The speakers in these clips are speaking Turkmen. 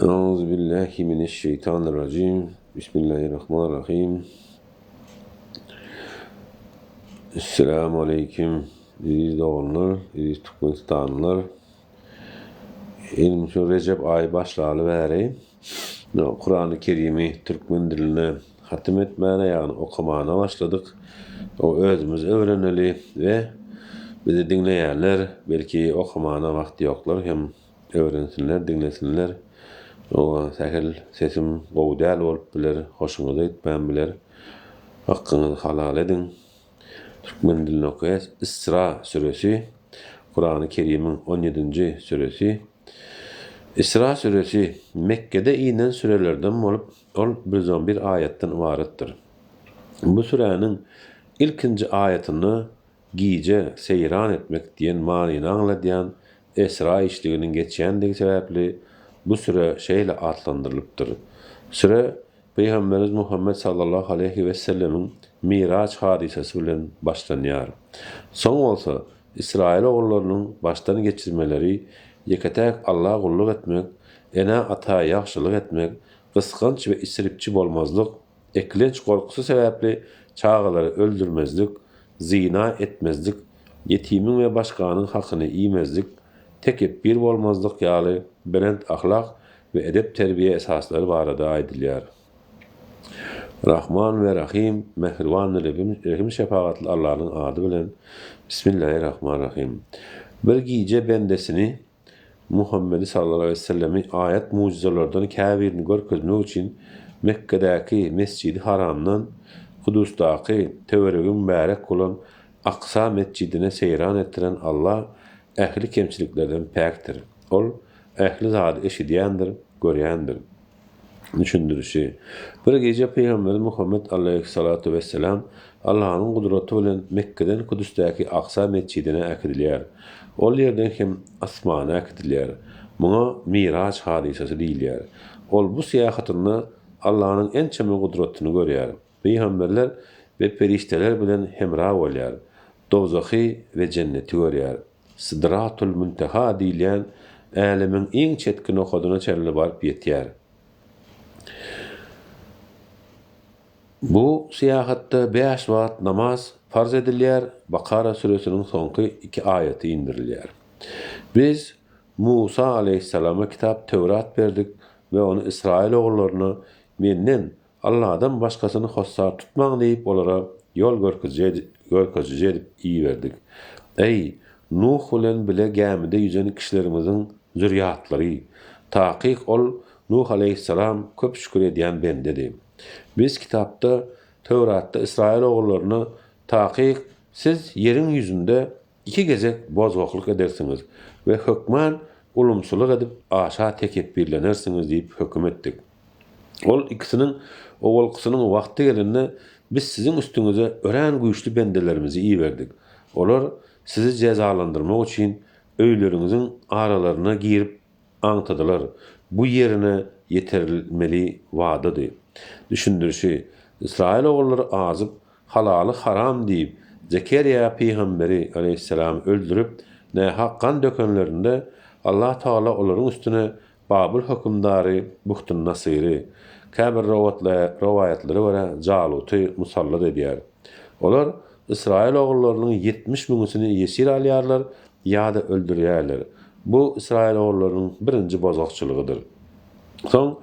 Euzu billahi mineşşeýtanirrajim. Bismillahirrahmanirrahim. Esselamu aleýkim eziz doganlar, eziz Türkmenistanlylar. Inim şu Rejep aýy başlaly bäri Kurany Kerimi türkmen diline hatym etmäne, ýagny okamana başladyk. O özümiz öwreneli we bizi diňleýänler belki okamana wagty ýoklar hem Öwrensinler, diňlesinler. Oba sähel sesim gowy däl bolup biler, hoşuňyza gitmän biler. Hakkyňyzy halal ediň. Türkmen dilinde okaýas. Isra süresi, Kurany Kerimiň on ýedinji süresi. Isra süresi Mekgede inen sürelerden bolup, ol 111 aýatdan ybaratdyr. Bu süräniň ilkinji aýatynda Gije seýran etmek diýen manyny aňladýan Esra işliginiň geçýändigi sebäpli bu süre şeýle atlandyrylypdyr. Süre Pygamberimiz Muhammet sallallahu aleýhi wesellemiň Miraç hadysasy bilen başlanýar. Soň bolsa Ysraýyl ogullarynyň başdan geçirmeleri, ýeke-täk Alla gulluk etmek, ene-ata ýagşylyk etmek, gysganç we isripçi bolmazlyk, Eklenç gorkusy sebäpli çagalary öldürmezlik, zyna etmezlik, ýetimiň we başganyň hakyny iýmezlik, tekepbir bolmazlyk ýaly belent ahlak we edep-terbiýe esaslary barada aýdylýar. Rahman we Rahym, Mähriban Rehim-şepagatly Allanyň ady bilen, Bismillahirrahmanirrahym. Bir gije bendesini Muhammedi sallallahu aleýhi we sellemi aýat-mugjyzalardan käbirini görkezmek üçin Mekgedäki Mesjidi Haramdan Kudusdaky töweregi mübärek bolan Aksa metjidine seýran etdiren Allah ähli kemçiliklerden päkdir. Ol ähli zady eşidýändir, görýändir. Düşündirişi. Bir gije Pygamberimiz Muhammet aleýhissalatu wesselam Allanyň gudraty bilen Mekgeden Kudüsdäki Aksa metjidine äkidilýär. Ol ýerden hem asmana äkidilýär. Muňa Miraç hadysasy diýilýär. Ol bu syýahatynda Allanyň ençeme gudratyny görýär. Pygamberler we perişdeler bilen hemra bolýar. Dowzahy we jenneti görýär. Sidratul Münteha diýilýän älemiň iň çetki nokadyna çenli baryp ýetýär. Bu syýahatda bäş wagt namaz farz edilýär, Bakara süresiniň soňky iki aýaty indirilýär. Biz Musa aleýhissalama kitap Töwrat berdik we ony Ysraýyl ogullaryna Menden, Alladan başgasyny hossar tutmaň diýip olara ýol görkeziji edip iberdik. Eý, Nuh bilen bile gämide ýüzen kişilerimiziň zürýatlary! Takyk ol, Nuh aleýhissalam, köp şükür edýän bendedi. Biz kitapda, Töwratda, Ysraýyl ogullaryna, Takyk, siz ýeriň ýüzünde iki gezek bozgaklyk edersiňiz we hökman ulumsylyk edip aşa tekepbirlenersiňiz diýip höküm etdik. Ol ikisiniň owalkysynyň wagty gelende biz siziň üstüňize örän güýçli bendelerimizi iberdik. Olar sizi jezalandyrmak üçin öýleriňiziň aralaryna girip aňtadylar. Bu ýerine ýetirilmeli wadady. Düşündirişi, Ysraýyl ogullary azyp, halaly haram diýip, Zekeriýa pygamberi, aleýhissalam, öldürip, nähak gan dökenlerinde, Allah Tagala olaryň üstüne Babyl hökümdary Buhtunnasyry, käbir rowaýatlara görä Jaluty musallat edýär. Olar Ysraýyl ogullarynyň 70 müňüsini ýesir alýarlar ýa-da öldürýärler. Bu Ysraýyl ogullarynyň birinji bozgakçylygydyr. Soň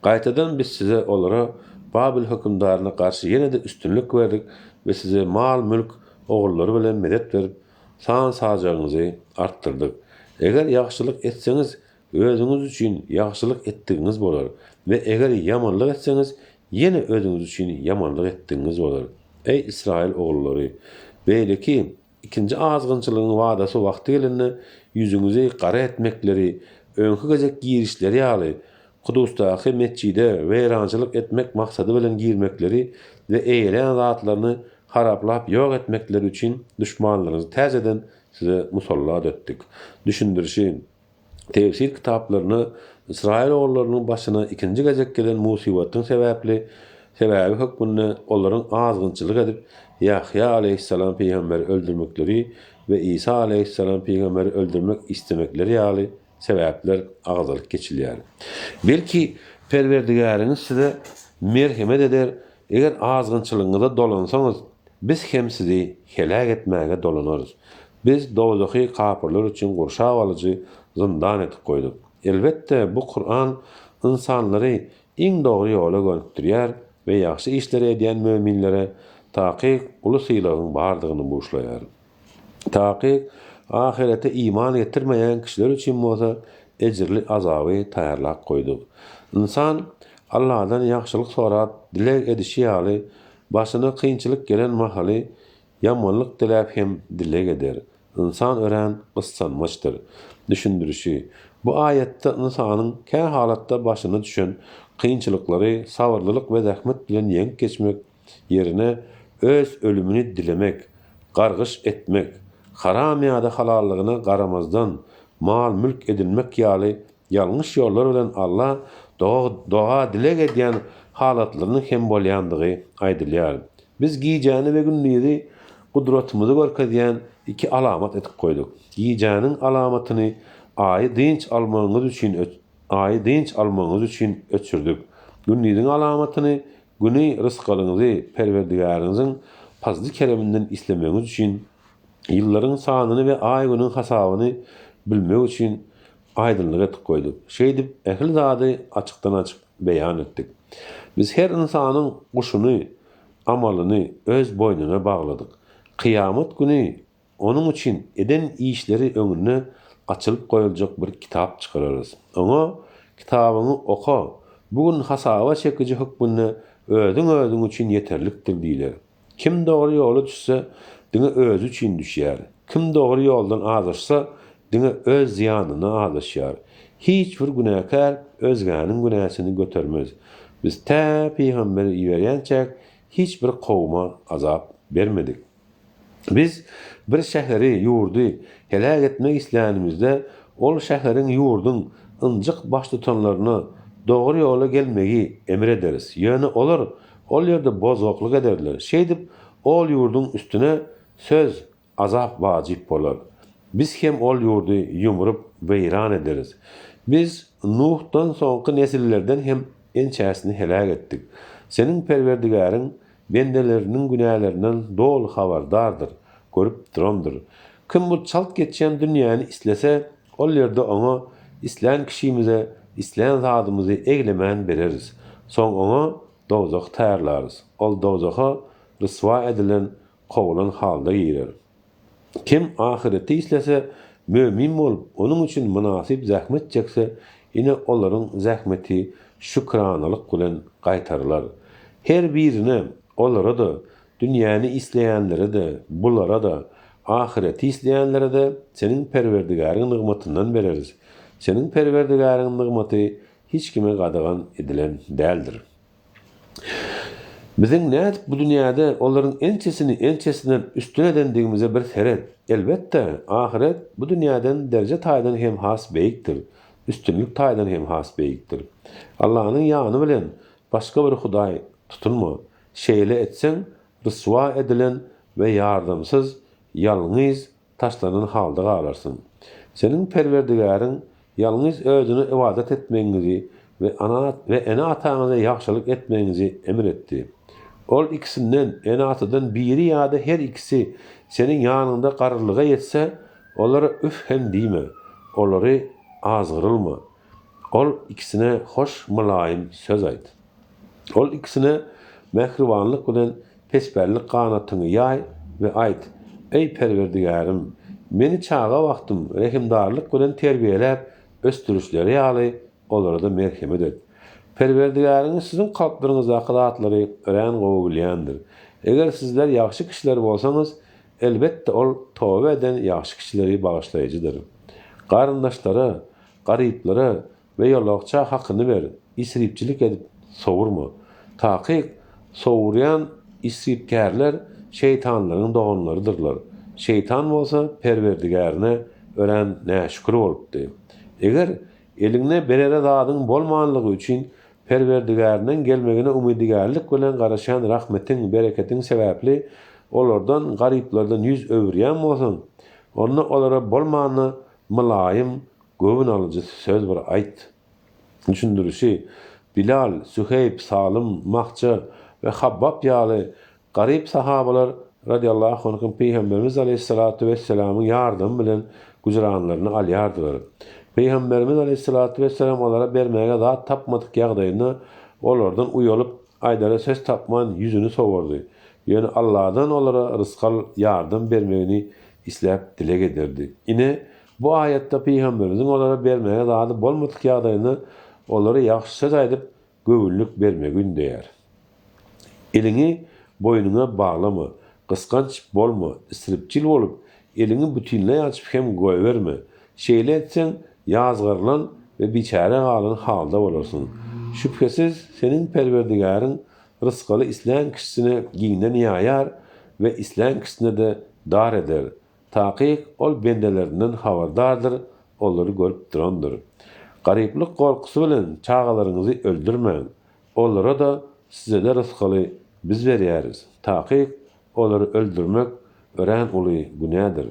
gaýtadan biz size olara, Babyl hökümdaryna garşy ýene-de üstünlik berdik we size mal-mülk, ogullary bilen medet berip, san-sajagyňyzy artdyrdyk. Eger ýagşylyk etseňiz, Özüňiz üçin ýagşylyk etdigiňiz bolar we eger ýamanlyk etseňiz, ýene özüňiz üçin ýamanlyk etdigiňiz bolar. Eý, Ysraýyl ogullary! Beýleki, ikinji azgynçylygyň wadasy wagty gelende, ýüzüňizi gara etmekleri, öňki gezek girişleri ýaly, Kudusdaky metjide weýrançylyk etmek maksady bilen girmekleri we eýelän zatlaryny haraplap ýok etmekleri üçin duşmanlaryňyzy täzeden size musallat etdik. Düşündirişi. Tefsir kitaplarynda Ysraýyl ogullarynyň başyna ikinji gezek gelen musybatyň sebäpli sebäbi hökmünde olaryň azgynçylyk edip Ýahýa aleýhissalam pygamberi öldürmekleri we Isa aleýhissalam pygamberi öldürmek istemekleri ýaly sebäpler agzalyp geçilýär. Belki, Perwerdigäriňiz size merhemet eder, eger azgynçylygyňyza dolansaňyz, biz hem sizi heläk etmäge dolanarys. Biz dowzahy kapyrlar üçin gurşap alyjy zyndan edip goýduk. Elbetde, bu Kuran ynsanlary iň dogry ýola gönükdirýär we ýagşy işleri edýän möminlere takyk uly sylagyň bardygyny buşlaýar. Takyk, ahyrete iman getirmeýän kişiler üçin bolsa ejirli azaby taýýarlap goýduk. Ynsan Alladan ýagşylyk sorap dileg edişi ýaly, başyna kynçylyk gelen mahaly ýamanlyk diläp hem dileg eder. Ynsan örän gyssanmaçdyr. Düşündirişi, Bu aýatda ynsanyň kä halatda başyna düşen kynçylyklary sabyrlylyk we zähmet bilen ýeňip geçmek ýerine öz ölümini dilemek, gargyş etmek, haram ýa-da halallygyna garamazdan mal-mülk edinmek ýaly ýalňyş ýollar bilen Alla doga-dileg edýän halatlarynyň hem bolýandygy aýdylýar. Biz gijäni we gündizi gudratymyzy görkezýän iki alamat edip goýduk. Gijäniň alamatyny aýy dynç almagyňyz üçin aýy dynç almagyňyz üçin öçürdik. Gündiziň alamatyny Güni rysgalyňyzy Perwerdigäriňiziň pazly-kereminden islemegiňiz üçin, ýyllaryň sanyny we aý-günüň hasabyny bilmek üçin aýdyňlyk edip goýduk. Şeýdip, ähli zady açykdan-açyk beýan etdik. Biz her ynsanyň guşuny, amalyny öz boýnuna bagladyk. Kyýamat güni Onuň üçin eden işleri öňünde açylyp goýuljak bir kitap çykararys. Oňa, Kitabyňy oka, bu gün hasaba çekiji hökmünde özüň özüň üçin ýeterlikdir diýler. Kim dogry ýola düşse, diňe özi üçin düşýär. Kim dogry ýoldan azaşsa, diňe öz zyýanyna azaşýar. Hiç bir günäkär özgäniň günäsini götermez. Biz tä pygamber iberýänçäk hiç bir kowuma azap bermedik. Biz bir şäheri, ýurdy, heläk etmek islänimizde, ol şäheriň, ýurduň, ynjyk baştutanlaryna dogry ýola gelmegi emr ederis. Ýöne olar ol ýerde bozgaklyk ederler. Şeýdip, ol ýurduň üstüne söz, azap wajyp bolar. Biz hem ol ýurdy ýumrup, weýran ederis. Biz Nuhdan soňky nesillerden hem ençäsini heläk etdik. Seniň Perwerdigäriň Bendeleriniň günälerinden doly habardardyr, görüp durandyr. Kim bu çalt geçýän dünýäni islese, ol ýerde oňa islän kişimize islän zadymyzy eglemän bereris. Soň oňa dowzahy taýýarlarys. Ol dowzaha ryswa edilen, kowulan halda girer. Kim ahyreti islese, mömin bolup, onuň üçin mynasyp zähmet çekse, ine olaryň zähmeti şükranalyk bilen gaýtarylar. Her birine, olara-da, dünýäni isleýänlere-de, bulara-da, ahyreti isleýänlere-de seniň Perwerdigäriň nygmatyndan bereris. Seniň Perwerdigäriň nygmaty hiç kime gadagan edilen däldir. Biziň nädip bu dünýäde olaryň ençesini ençesinden üstün edendigimize bir seret. Elbetde, ahyret bu dünýäden dereje taýdan hem has beýikdir, üstünlik taýdan hem has beýikdir. Allanyň ýany bilen başga bir hudaý tutunma. Şeýle etseň, ryswa edilen we ýardamsyz, ýalňyz, taşlanan halda galarsyň. Seniň Perwerdigäriň ýalňyz Özüne ybadat etmegiňizi we we ene-ataňyza ýagşylyk etmegiňizi emr etdi. Ol ikisinden, ene-atadan biri ýa-da her ikisi seniň ýanyňda garrylyga ýetse, olara üf hem diýme, olary azgyrylma. Ol ikisine hoş, mylaýym söz aýt. Ol ikisine mähribanlyk bilen Pespällik ganatyňy ýaý we aýt, Eý, Perwerdigärim! Meni çaga wagtym rehimdarlyk bilen terbiýeläp ösdürişleri ýaly, olara-da merhemet et. Perwerdigäriňiz siziň kalplaryňyzdaky zatlary örän gowy bilýändir. Eger sizler ýagşy kişiler bolsaňyz, elbetde Ol toba eden ýagşy kişileri bagyşlaýjydyr. Garyndaşlara, garyplara We ýolagça hakyny ber, isripçilik edip sowurma. Takyk, sowurýan isripkärler şeýtanlaryň doganlarydyrlar. Şeýtan bolsa Perwerdigärine örän näşükür bolupdy. Eger, eliňde berere zadyň bolmanlygy üçin Perwerdigärinden gelmegine umydygärlik bilen garaşýan rahmetiň, bereketiň sebäpli olardan, garyplardan ýüz öwürýän bolsaň, onda olara bolmanda mylaýym. göwün alyjy söz bir aýt. Düşündirişi, Bilal, Süheýb, Salym, Mahja we Habbap ýaly garyp sahabalar radiallahu anhum Pygamberimiz aleýhissalatu wesselamyň ýardamy bilen güzeranlaryny alýardylar. Pygamberimiz aleýhissalatu wesselam olara bermäge zat tapmadyk ýagdaýynda olardan uýalyp, aýdara söz tapman ýüzüni sowardy. Ýöne Alladan olara rysgal ýardam bermegini isläp dileg ederdi. Ine, bu aýatda Pygamberimiziň olara bermäge zady bolmadyk ýagdaýynda olara ýagşy söz aýdyp, göwünlik bermegi ündeýär. Eliňi boýnuňa baglama, gysganç bolma, isripçil bolup, eliňi bütinleý açyp hem goýberme. Şeýle etseň, ýazgarylan we biçäre galan halda bolarsyň. Şübhesiz, seniň Perwerdigäriň rysgaly islän kişisine giňden ýaýar we islän kişisine-de dar eder. Takyk, Ol bendelerinden habardardyr, olary görüp durandyr. Garyplyk gorkusy bilen çagalaryňyzy öldürmäň. Olara-da, size-de rysgaly Biz berýäris. Takyk, olary öldürmek örän uly günädir.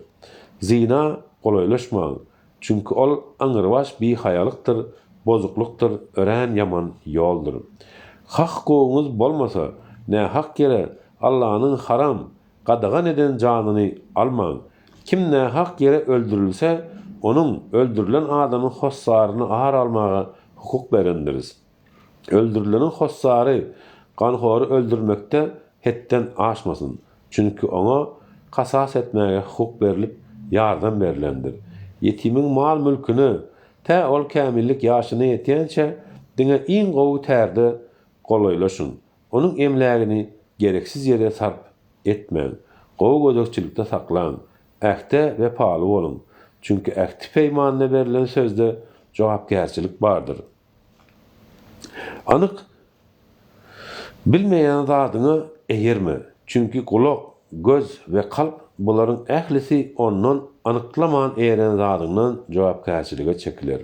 Zyna golaýlaşmaň. Çünki ol aňrybaş bihaýalykdyr, bozuklykdyr, örän ýaman ýoldur. Hak-hukugyňyz bolmasa, nähak ýere Allanyň haram, gadagan eden janyny almaň. Kim nähak ýere öldürilse, onuň, öldürilen adamyň hossaryna ar almaga hukuk berendiris. Öldürileniň hossary ganhory öldürmekde hetden aşmasyn. Çünki oňa kasas etmäge hukuk berlip, ýardam berlendir. Ýetimiň mal-mülküne, tä ol kämillik ýaşyna ýetýänçä, diňe iň gowy tärde golaýlaşyň. Onuň emlägini gereksiz ýere sarp etmäň. Gowy gözegçilikde saklaň. Ähde wepaly boluň. Çünki ähti-peýmanda berlen sözde jogapkärçilik bardyr. Anyk bilmeýän zadyňa eýerme. Çünki gulak, göz we kalp bularyň ählisi ondan anyklaman eýeren zadyňdan jogapkärçilige çekiler.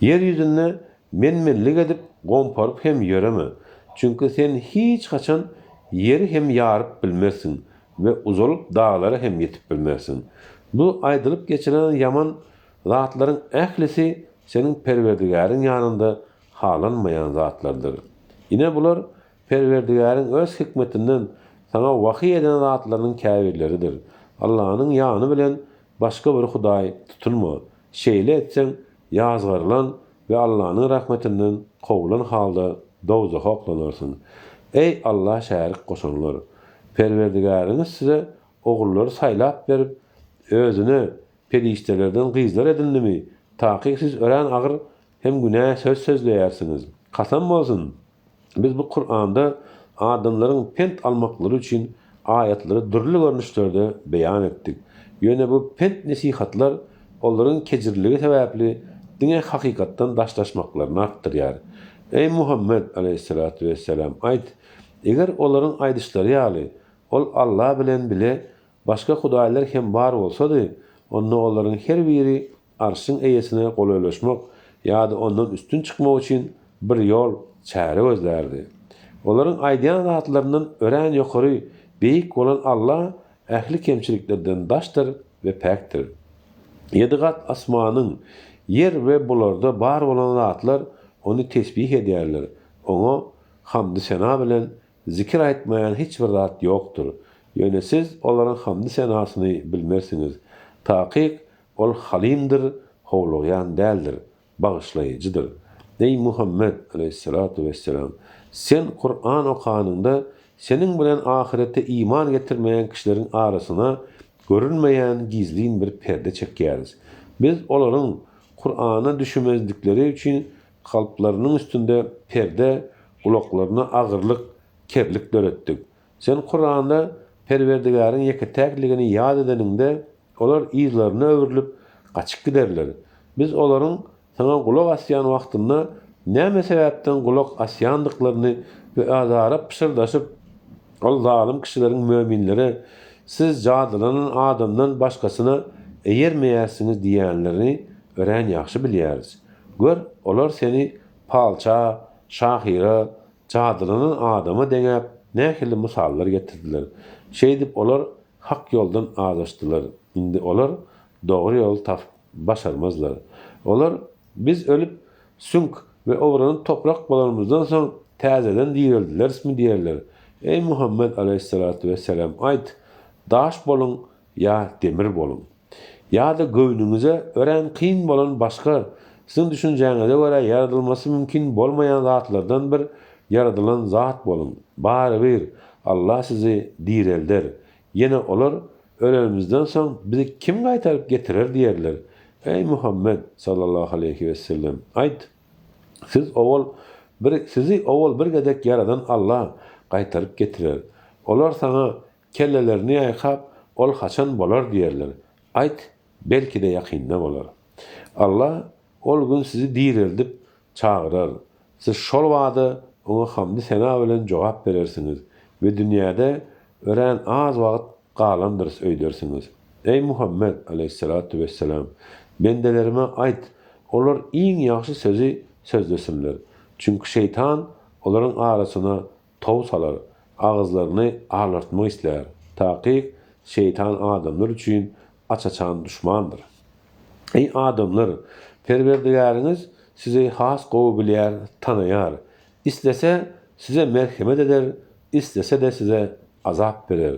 Ýer ýüzünde men-menlik edip, gomparyp hem ýöreme. Çünki sen hiç haçan ýeri hem ýaryp bilmersiň we uzalyp daglara hem ýetip bilmersiň. Bu aýdylyp geçilen ýaman Zatlaryň ählisi seniň Perwerdigäriň ýanynda halanmaýan zatlardyr. Ine bular Perwerdigäriň Öz hikmetinden saňa wahyý eden zatlarynyň käbirleridir. Allanyň ýany bilen başga bir hudaý tutunma. Şeýle etseň, ýazgarylan we Allanyň rahmetinden kowulan halda dowzaha oklanarsyň. Eý, Alla şärik goşanlar! Perwerdigäriňiz size ogullary saýlap berip, Özüne Perişdelerden gyzlar edindimi? Takyk siz örän agyr hem günä söz sözleýärsiňiz. Kasam bolsun! Biz bu Kuranda adamlaryň pent almaklary üçin aýatlary dürli görnüşlerde beýan etdik. Ýöne bu pent-nesihatlar olaryň kejirligi sebäpli diňe hakykatdan daşlaşmaklaryny artdyrýar. Eý Muhammet, aleýhissalatu wesselam, aýt, Eger olaryň aýdyşlary ýaly, ol Alla bilen bile Başga hudaýlar hem bar bolsady, onda olaryň her biri Arşyň eýesine golaýlaşmak ýa-da ondan üstün çykmak üçin bir ýol, çäre gözlärdi. Olaryň aýdýan zatlaryndan örän ýokary, beýik bolan Alla ähli kemçiliklerden daşdyr we päkdir. Ýedi gat asmanyň, ýer we bularda bar bolan zatlar Ony tesbih edýärler, Oňa hamdy-sena bilen Zikir aýtmaýan hiç bir zat ýokdur. Ýöne siz olaryň hamdy-senasyny bilmersiňiz. Takyk, Ol Halymdyr, howlugýan däldir, Bagyşlaýjydyr. Eý, Muhammet, aleýhissalatu wesselam! Sen Kuran okanyňda, seniň bilen ahyrete iman getirmeýän kişileriň arasyna görünmeýän gizlin bir perde çekýäris. Biz olaryň, Kurana düşünmezlikleri üçin Kalplarynyň üstünde perde, gulaklaryna agyrlyk, kerlik döretdik. Sen Kuranda Perwerdigäriň ýeke-täkligini ýat edeniňde, olar yzlaryna öwrülip, gaçyp giderler. Biz olaryň saňa gulak asýan wagtynda näme sebäpden gulak asýandyklaryny we özara pyşyrdaşyp, ol zalym kişileriň möminlere, Siz jadylanan adamdan başgasyna eýermeýärsiňiz diýýänlerini örän ýagşy bilýäris. Gör, olar seni palça, şahyra, jadylanan adama deňäp nähili mysallar getirdiler. Şeýdip olar hak ýoldan azaşdylar. Indi olar dogry ýoly tapyp. başarmazlar. Olar, Biz ölüp, süňk we owranyp toprak bolanymyzdan soň täzeden direldilerismi diýerler. Eý Muhammet aleýhissalatu wesselam, aýt, Daş boluň ýa demir boluň. Ýa-da göwnüňize örän kyn bolan başga, siziň düşünjäňize görä ýaradylmasy mümkin bolmaýan zatlardan bir ýaradylan zat boluň. Barybir, Allah sizi direlder. Ýene olar, Ölenimizden soň bizi kim gaýtaryp getirer diýerler. Eý, Muhammet, sallallahu aleýhi wesellem, aýt, Siz owal bir sizi owal bir gezek ýaradan Allah gaýtaryp getirer. Olar saňa kellelerini ýaýkap, Ol haçan bolar diýerler. Aýt, Belki-de ýakynda bolar. Allah ol gün sizi direldip çagyrar. Siz şol bada Oňa hamdy-sena bilen jogap berersiňiz we dünýäde örän az wagt galandyrys öýdersiňiz. Eý Muhammet, aleýhissalatu wesselam! Bendelerime aýt, olar iň ýagşy sözi sözlesinler. Çünki şeýtan olaryň arasyna tow salar, agyzlaryny alartmak islär. Takyk, şeýtan adamlar üçin aç-açan duşmandyr. Eý, adamlar! Perwerdigäriňiz sizi has gowy bilýär, tanaýar. Islese, size merhemet eder, islese-de size azap berer.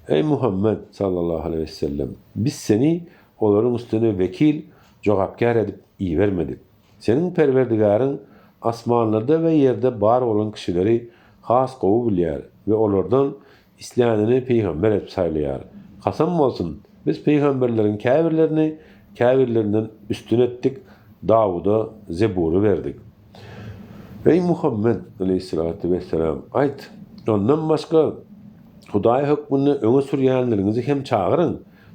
Eý, Muhammet, sallallahu aleýhi wesellem! Biz seni olaryň üstüne wekil, jogapkär edip ibermedik. Seniň Perwerdigäriň asmanlarda we ýerde bar bolan kişileri has gowy bilýär we olardan islänini pygamber edip saýlaýar. Kasam bolsun, biz pygamberleriň käbirlerini käbirlerinden üstün etdik, Dawuda Zebury berdik. Eý Muhammet, aleýhissalatu wesselam, aýt, Ondan başga Hudaý hökmünde öňe sürýänleriňizi hem çagyryň,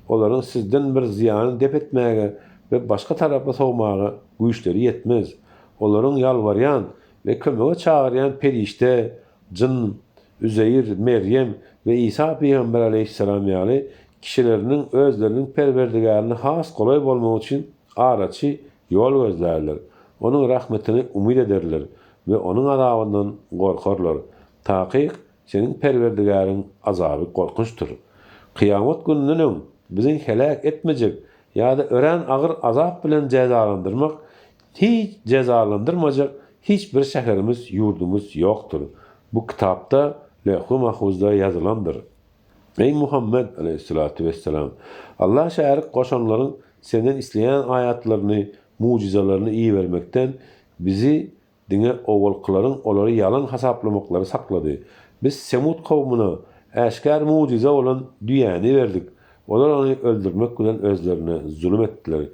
olaryň sizden bir zyýany dep etmäge we başga tarapa sowmaga güýçleri ýetmez. Olaryň ýalbarýan we kömege çagyrýan perişde, jyn, Üzeýir, Merýem we Isa pygamber aleýhissalam ýaly kişileriniň özleriniň Perwerdigärine has golaý bolmak üçin araçy ýol gözlärler. Onuň rahmetini umyt ederler we Onuň azabyndan gorkarlar. Takyk, seniň Perwerdigäriň azaby gorkunçdyr. Kyýamat gününden öň biziň heläk etmejek ýa-da örän agyr azap bilen jezalandyrmak hiç jezalandyrmajak hiç bir şäherimiz, ýurdumyz ýokdur. Bu kitapda, Lewhi Mahfuzda ýazylandyr. Eý Muhammet, aleýhissalatu wesselam! Allah şärik goşanlaryň senden isleýän aýatlaryny, mugjyzalaryny ibermekden bizi Diňe owalkylaryň olary ýalan hasaplamaklary saklady. Biz Semud kowumyna äşgär mugjyza bolan düýäni berdik. Olar ony öldürmek bilen özlerine zulum etdiler.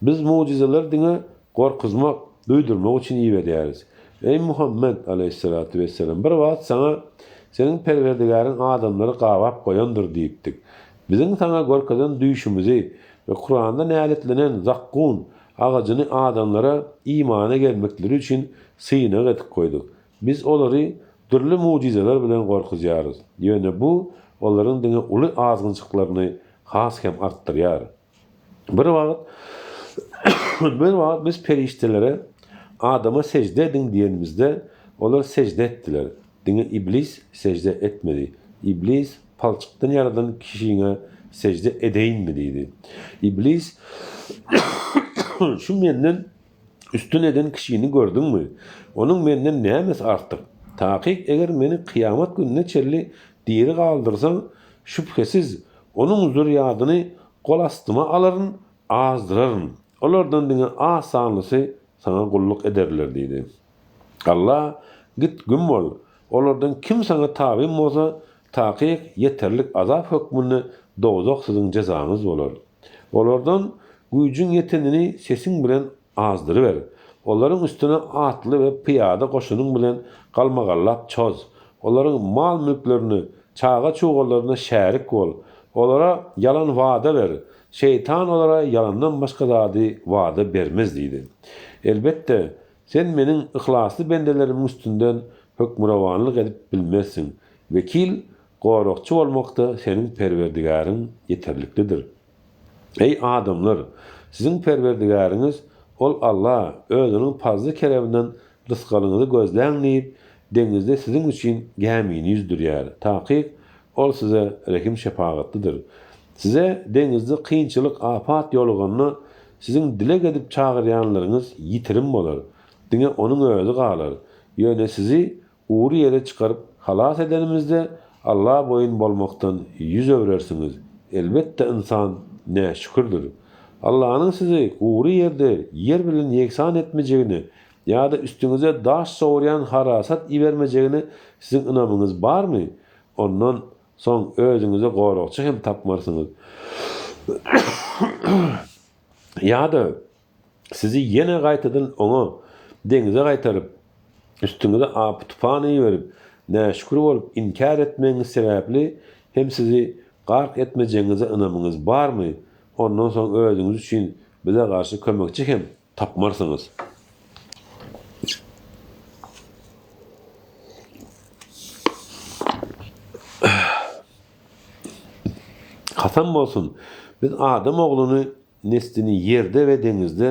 Biz mugjyzalary diňe gorkuzmak, duýdurmak üçin iberýäris. Eý, Muhammet, aleýhissalatu wesselam, bir wagt saňa, Seniň Perwerdigäriň adamlary gabap goýandyr diýipdik. Biziň saňa görkezen düýşümizi we Kuranda näletlenen zakgun, Agajyny adamlara imana gelmekleri üçin synag edip goýduk. Biz olary dürli mugjyzalar bilen gorkuzýarys. Ýöne bu olaryň diňe uly azgynçyklaryny has hem artdyrýar. Bir wagt Bir wagt biz perişdelere Adama sežde ediň diýenimizde, olar sežde etdiler. Diňe Iblis sežde etmedi. Iblis palçykdan ýaradan kişiňe sežde edeýinmi diýdi. Iblis, Şu menden üstün eden kişini gördüňmi? Onuň menden nämesi artyk? Takyk eger meni kyýamat gününe çenli diri galdyrsaň, şübhesiz, onuň zürýadyny gol astyma alaryn, azdyraryn. Olardan diňe az sanlysy saňa gulluk ederler diýdi. Alla, Git, güm bol! Olardan kim saňa tabyn bolsa, takyk, ýeterlik azap hökmünde dowzah siziň jezaňyz bolar. Olardan güýjüň ýetenini sesiň bilen azdyryber. Olaryň üstüne atly we pyýada goşunyň bilen galmagallap çoz. Olaryň mal-mülklerine, çaga-çugalaryna şärik bol. Olara ýalan wada ber. Şeýtan olara ýalandan başga zady wada bermez diýdi. Elbetde, sen meniň yhlasly bendelerimiň üstünden hökmürowanlyk edip bilmersiň. Wekil, goragçy bolmakda seniň Perwerdigäriň ýeterliklidir. Eý, adamlar! Siziň Perwerdigäriňiz Ol Alla, Özüniň pazly-kereminden rysgalyňyzy gözläň diýip, deňizde siziň üçin gämini ýüzdürýär. Takyk, Ol size rehim-şepagatlydyr. Size deňizde kynçylyk, apat ýoluganda, siziň dileg edip çagyrýanlaryňyz ýitirim bolar. Diňe Onuň Özi galar. Ýöne sizi gury ýere çykaryp halas edenimizde, Alla boýun bolmakdan ýüz öwrersiňiz. Elbetde ynsan näşükürdir. Allanyň sizi gury ýerde ýer bilen ýegsan etmejegine ýa-da üstüňize daş sowurýan harasat ibermejegine siziň ynamyňyz barmy? Ondan soň özüňize goragçy hem tapmarsyňyz. Ýa-da sizi ýene gaýtadan oňa, deňize gaýtaryp, üstüňize apy-tupan iberip, näşükür bolup inkär etmegiňiz sebäpli hem sizi gark etmejegiňize ynamyňyz barmy? Ondan soň özüňiz üçin bize garşy kömekçi hem tapmarsyňyz. Kasam bolsun, biz adam ogluny neslini ýerde we deňizde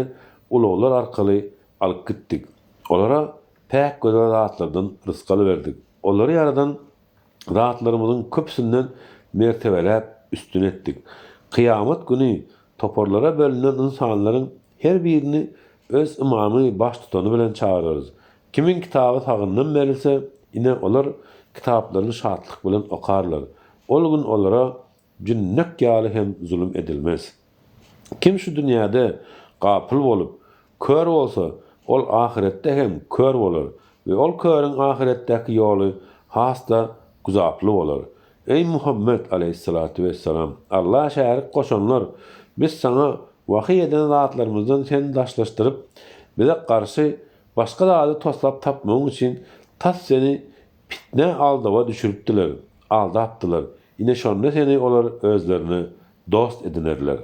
ulaglar arkaly alyp gitdik. Olara päk gözel zatlardan rysgal berdik. Olary ýaradan zatlarymyzyň köpüsinden mertebeläp üstün etdik. Kyýamat güni toparlara bölünen ynsanlaryň her birini öz ymamy, baştutany bilen çagyrarys. Kimiň kitaby sagyndan berilse, ine olar kitaplaryny şatlyk bilen okarlar. Ol gün olara Jünnek ýaly hem zulum edilmez. Kim şu dünýäde gapyl bolup, kör bolsa, ol ahyretde hem kör bolar we ol körüň ahyretdäki ýoly has-da güzaply bolar. Eý Muhammet aleýhissalatu wessalam! Alla şärik goşanlar, biz saňa wahyý eden zatlarymyzdan seni daşlaşdyryp, bize garşy başga zady toslap tapmagyň üçin tas seni pitnä aldawa düşüripdiler, aldapdylar. Ine şonda seni olar özlerine dost edinerler.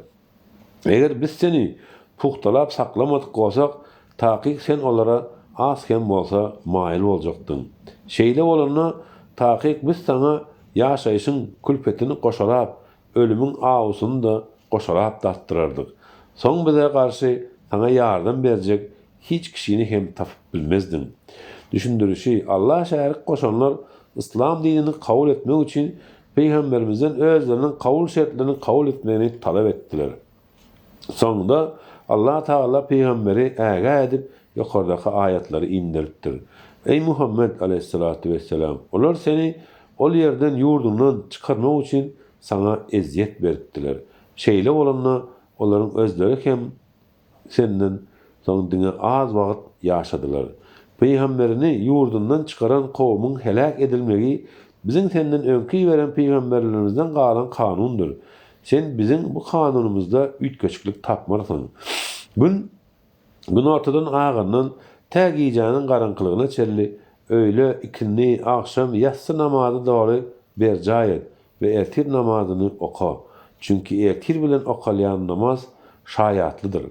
Eger biz seni pugtalap saklamadyk bolsak, takyk sen olara az hem bolsa maýyl boljakdyň. Şeýle bolanda, takyk biz saňa ýaşaýşyň külpetini goşalap, ölümiň awusyny-da goşalap datdyrardyk. Soň bize garşy saňa ýardam berjek hiç kişini hem tapyp bilmezdiň. Düşündirişi, Alla şärik goşanlar yslam dinini kabul etmek üçin Pygamberimizden özleriniň kabul şertlerini kabul etmegini talap etdiler. Soňunda Allah Tagala Pygamberi ägä edip ýokardaky aýatlary inderipdir. Eý Muhammet aleýhissalatu wesselam! Olar seni ol ýerden ýurduňdan çykarmak üçin saňa ezýet beripdiler. Şeýle bolanda olaryň özleri hem Senden soň diňe az wagt ýaşadylar. Pygamberini ýurdundan çykaran kowumyň heläk edilmegi Biziň senden öňki iberen pygamberlerimizden galan kanundyr. Sen Biziň bu kanunymyzda üýtgeşiklik tapmarsyň. Gün günortadan agandan tä gijäniň garaňkylygyna çenli öýle, ikindi, agşam, ýassy namazy doly berjaý et. We ertir namazyny oka. Çünki ertir bilen okalýan namaz şaýatlydyr.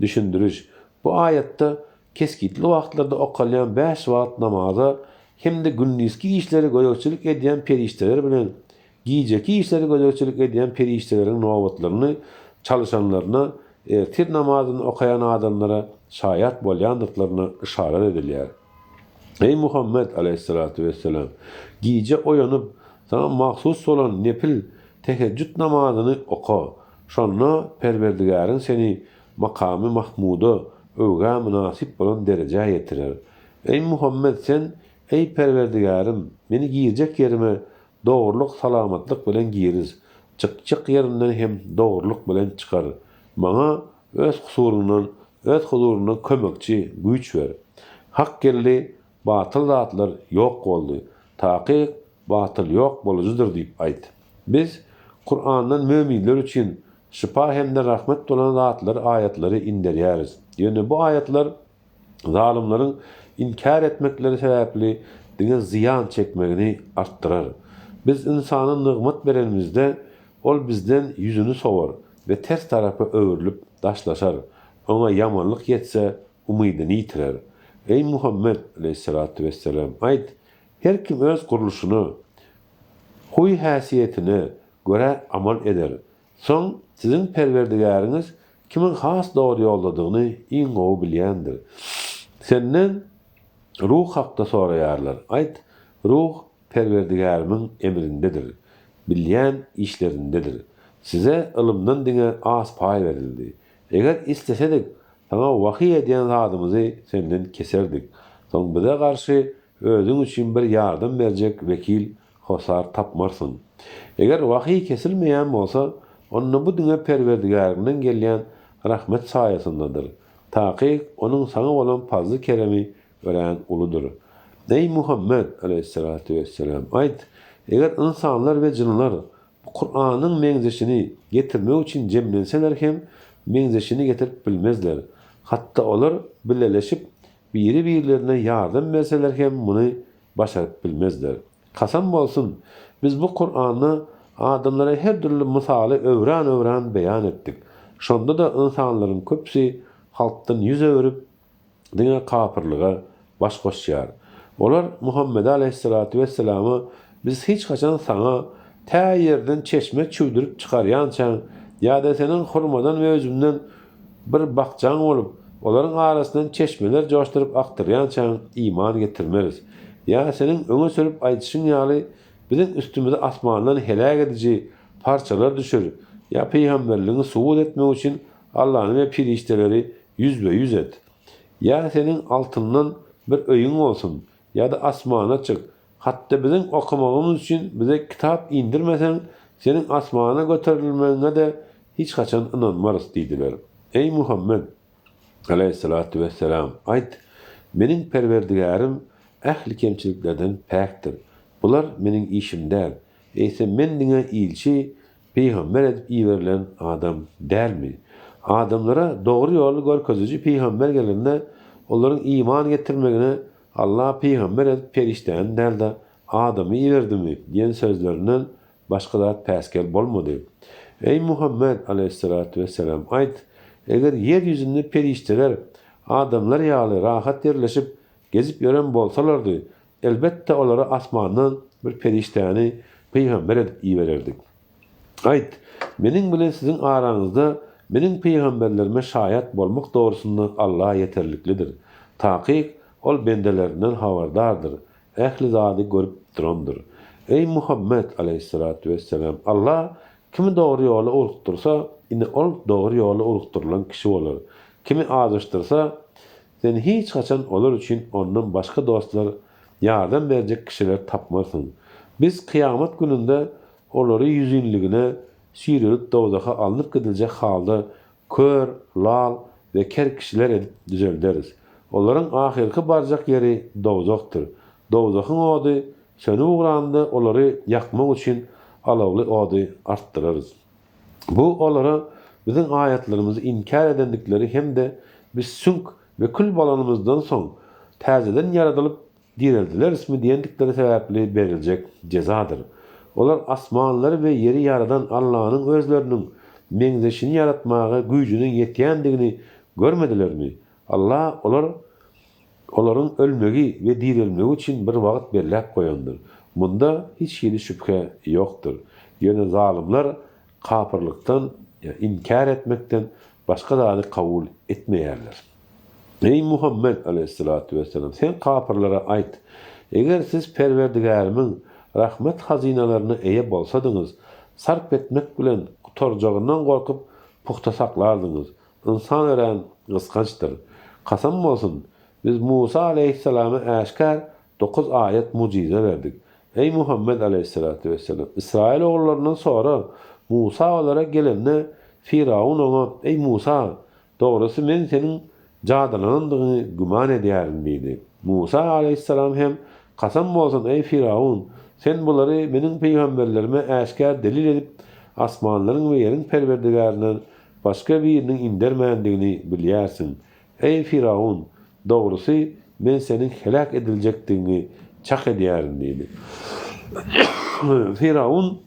Düşündiriş, Bu aýatda kesgitli wagtlarda okalýan bäş wagt namaza hem-de gündizki işlere gözegçilik edýän perişdeler bilen gijeki işlere gözegçilik edýän perişdeleriň nobatlaryny çalyşanlaryna ertir namazyny okaýan adamlara şaýat bolýandyklaryna yşarat edilýär. Eý Muhammet aleýhissalatu wesselam! Gije oýanyp, saňa mahsus bolan nepil tehejjüt namazyny oka. Şonda Perwerdigäriň seni makamy mahmuda, öwgä mynasyp bolan derejä ýetirer. Eý Muhammet sen, Eý Perwerdigärim! Meni girjek ýerime dogrulyk, salamatlyk bilen giriz. Çykjak ýerimden hem dogrulyk bilen çykar. Maňa Öz huzuryňdan, Öz huzuryňdan kömekçi, güýç ber. Hak geldi, batyl zatlar ýok boldy. Takyk, batyl ýok bolujydyr diýip aýt. Biz, Kurandan möminler üçin şypa hem-de rahmet bolan zatlary, aýatlary inderýäris. Ýöne bu aýatlar zalymlaryň inkär etmekleri sebäpli diňe zyýan çekmegini artdyrar. Biz ynsana nygmat berenimizde, ol bizden ýüzüni sowar we ters tarapa öwrülip daşlaşar. Oňa ýamanlyk ýetse, umydyny ýitirer. Eý, Muhammet, aleýhissalatu wesselam, aýt, Her kim öz gurluşyna, huy-häsiýetine görä amal eder. Soň siziň Perwerdigäriňiz kimiň has dogry ýoldadygyny iň gowy bilýändir. Senden ruh hakda soraýarlar. Aýt, Ruh Perwerdigärimiň emrindedir, bilýän işlerindedir. Size ylymdan diňe az paý berildi. Eger islesedik, saňa wahyý edýän zadymyzy senden keserdik. Soň bize garşy özüň üçin bir ýardam berjek wekil, hossar tapmarsyň. Eger wahyý kesilmeýän bolsa, onda bu diňe Perwerdigäriňden gelýän rahmet saýasyndadyr. Takyk, Onuň saňa bolan pazly-keremi örän uludyr. Eý, Muhammet, aleýhissalatu wesselam, aýt, Eger ynsanlar we jynlar bu Kuranyň meňzeşini getirmek üçin jemlenseler hem, meňzeşini getirip bilmezler. Hatda olar bileleşip, biri-birlerine ýardam berseler hem muny başaryp bilmezler. Kasam bolsun, biz bu Kuranda adamlara her dürli mysaly öwran-öwran beýan etdik. Şonda-da ynsanlaryň köpüsi halkdan ýüz öwrüp, diňe kapyrlyga baş goşýar. Olar Muhammede aleýhissalatu wesselama Biz hiç haçan saňa tä ýerden çeşme çüwdürip çykarýançaň ýa-da seniň hurmadan we üzümden bir bakjaň bolup, olaryň arasyndan çeşmeler joşduryp akdyrýançaň iman getirmeris. Ýa seniň öňe sürüp aýdyşyň ýaly biziň üstümize asmandan heläk ediji parçalar düşür ýa pygamberligiňi subut etmek üçin Allany we perişdeleri ýüzbe-ýüz et. Ýa seniň altyndan bir öýüň bolsun, ýa-da asmana çyk. Hatda biziň okamagymyz üçin bize kitap indirmeseň, seniň asmana göterilmegiňe-de hiç haçan ynanmarys diýdiler. Eý, Muhammet, aleýhissalatu wesselam, aýt, Meniň Perwerdigärim ähli kemçiliklerden päkdir. Bular meniň işim däl. Eýsem men diňe ilçi, Pygamber edip iberilen adam dälmi? Adamlara dogry ýoly görkeziji pygamber gelende, olaryň iman getirmegine Allah pygamber edip perişdäni däl-de, adamy iberdimi? diýen sözlerinden başga zat päsgel bolmady. Eý, Muhammet, aleýhissalatu wesselam, aýt, Eger ýer ýüzünde perişdeler adamlar ýaly rahat ýerleşip, gezip ýören bolsalardy, Elbetde olara asmandan bir perişdäni pygamber edip ibererdik. Aýt, Meniň bilen siziň araňyzda meniň pygamberlerime şaýat bolmak dogrusynda Alla ýeterliklidir. Takyk, Ol bendelerinden habardardyr, ähli zady görüp durandyr. Eý, Muhammet, aleýhissalatu wesselam, Alla kimi dogry ýola ugrukdyrsa, ine ol dogry ýola ugrukdyrylan kişi bolar. Kimi azaşdyrsa, Sen hiç haçan olar üçin ondan başga dostlar, ýardam berjek kişiler tapmarsyň. Biz kyýamat gününde olary ýüzinligine süýrelip dowzaha alnyp gidiljek halda kör, lal we ker kişiler edip düzelderis. Olaryň ahyrky barjak ýeri dowzahdyr. Dowzahyň ody sönüp ugranda olary ýakmak üçin alawly ody artdyrarys. Bu olara Biziň aýatlarymyzy inkär edendikleri hem-de biz süňk we kül bolanymyzdan soň, täzeden ýaradylyp direldilerismi diýendikleri sebäpli beriljek jezadyr. Olar asmanlary we ýeri ýaradan Allanyň özleriniň meňzeşini ýaratmaga güýjüniň ýetýändigini görmedilermi? Alla olar Olaryň ölmegi we direlmegi üçin bir wagt belläp goýandyr. Munda hiç hili şübhe ýokdur. Ýöne zalymlar kapyrlykdan, ýa inkär etmekden, başga zady kabul etmeýärler. Eý, Muhammet, aleýhissalatu wesselam, sen kapyrlara aýt, Eger siz Perwerdigärimiň rahmet hazynalaryna eýe bolsadyňyz, sarp etmek bilen gutarjagyndan gorkup pugta saklardyňyz. Ynsan örän gysgançdyr. Kasam bolsun, Biz Musa aleýhissalama äşgär dokuz aýat mujize berdik. Eý, Muhammet aleýhissalatu wesselam! Ysraýyl ogullaryndan sora, Musa olara gelende, Fyrawun oňa, Eý, Musa! Dogrusy, men seniň jadylanandygyňy güman edýärin diýdi. Musa aleýhissalam hem, Kasam bolsun, eý, Fyrawun! Sen bulary meniň pygamberlerime äşgär delil edip, asmanlaryň we ýeriň Perwerdigärinden Başga biriniň indermändigini bilýärsiň. Eý, Fyrawun, dogrusy, men seniň heläk ediljekdigiňi çak edýärin diýdi. Fyrawun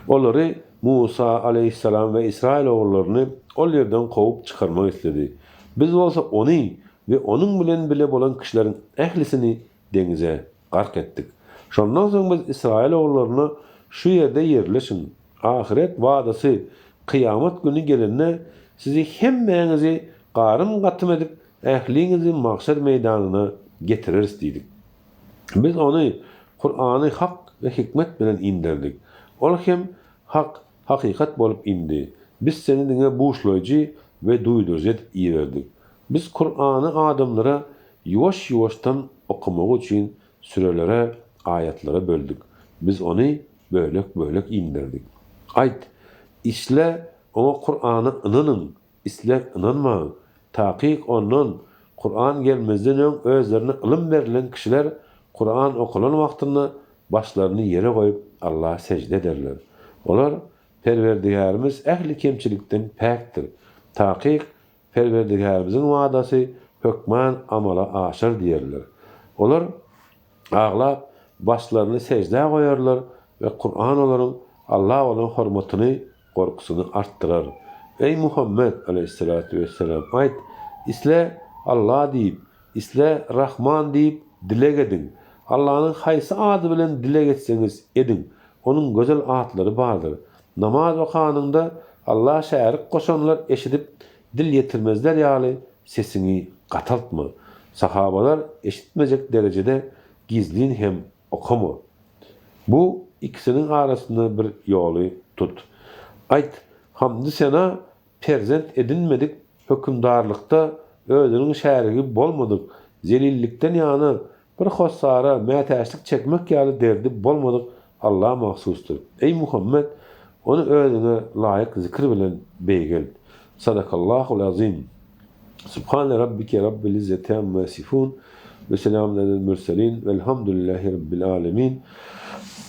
olary, Musa aleýhissalam we Ysraýyl ogullaryny ol ýerden kowup çykarmak isledi. Biz bolsa ony we onuň bilen bile bolan kişileriň ählisini deňize gark etdik. Şondan soň biz Ysraýyl ogullaryna şu ýerde ýerleşiň, ahyret wadasy, kyýamat güni gelende sizi hemmäňizi garym-gatym edip, ähliňizi magşar meýdanyna getireris diýdik. Biz ony, Kurany hak we hikmet bilen inderdik. Ol hem hak, hakykat bolup indi. Biz seni diňe buşlaýjy. we duýduryjy edip iberdik. Biz Kurany adamlara ýuwaş-ýuwaşdan okamagy üçin sürelere, aýatlara böldük. Biz ony bölek-bölek inderdik. Aýt, Isle oňa Kurana ynanyň, isle ynanmaň. Takyk ondan, Kuran gelmezden öň özlerine ylym berlen kişiler Kuran okalan wagtynda başlaryny ýere goýup Allaha sežde ederler. Olar, Perwerdigärimiz ähli kemçilikden päkdir. Takyk Perwerdigärimiziň wadasy hökman amala aşar diýerler. Olar aglap, başlaryny seždä goýarlar we Kuran olaryň Alla bolan hormatyny, gorkusyny artdyrar. Eý Muhammet, aleýhissalatu wessalam, aýt, Isle Alla diýip, isle Rahman diýip dileg ediň. Allanyň haýsy ady bilen dileg etseňiz ediň, Onuň gözel atlary bardyr. Namaz okanyňda Alla şärik goşanlar eşidip dil ýetirmezler ýaly sesiňi gataltma. Sahabalar eşitmejek derejede gizlin hem okama. Bu ikisiniň arasynda bir ýoly tut. Aýt, Hamdy-sena perzent edinmedik, hökümdarlykda özüniň şärigi bolmadyk, zelillikden ýana bir hossara mätäçlik çekmek ýaly derdi bolmadyk Alla mahsusdyr. Eý, Muhammet, Ony özüňe laýyk zikir bilen beýgelt. Sadakallahul azim. Subhane rabbike rabbil izzeti amma ýasifun we selamun alel murselin velhamdülillahi rabbil alemin.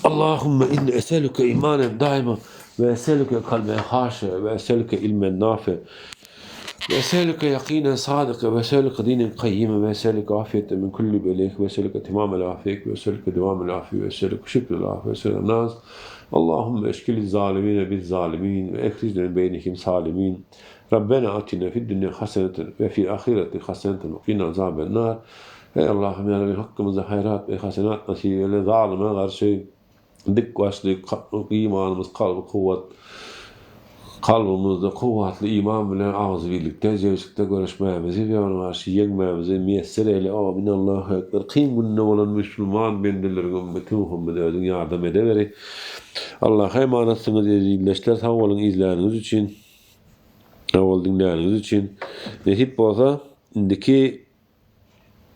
Allahümme inni eseluke imanen daima ve eseluke kalben haşe ve eseluke ilmen nafe ve eseluke yakinen sadıka ve eseluke dinen kayyime ve eseluke afiyete min kulli belek ve eseluke timamel afiyek ve eseluke devamel afiye ve eseluke şükrel afiye ve eseluke naz. Allahümme eşkili zalimine bil zalimin ve ehricne min beynihim salimin. Rabbena atina fid dünýa haseneten we fil ahireti haseneten we qina azaben nar. Eý Allahym ýa Rabbim hakkymyzda haýrat we hasenat nasyp eýle zalyma garşy dik başly imanymyz kalby kuwwat kalbymyzda kuwwatly iman bilen agzybirlikde jebislikde göreşmämizi we ona garşy ýeňmämizi miýesser eýle amin Allahu ekber kyn günde bolan müsülman bendeleriň ümmeti Muhammede özüň ýardam edeweri Allaha emanatsyňyz eziz ildeşler sag boluň izläniňiz üçin. Sag bol diňläniňiz üçin. Nesip bolsa indiki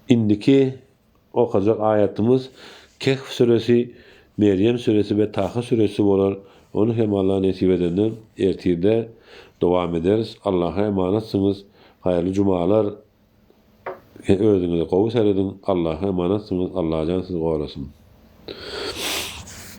indiki okajak aýatymyz Kehf süresi, Merýem süresi we Taha süresi bolar. Ony hem Allah nesip edende ertirde dowam ederis. Allaha emanatsyňyz. Haýyrly jumalar. Özüňize gowy serediň. Allaha emanatsyňyz. Allajan sizi gorasyn.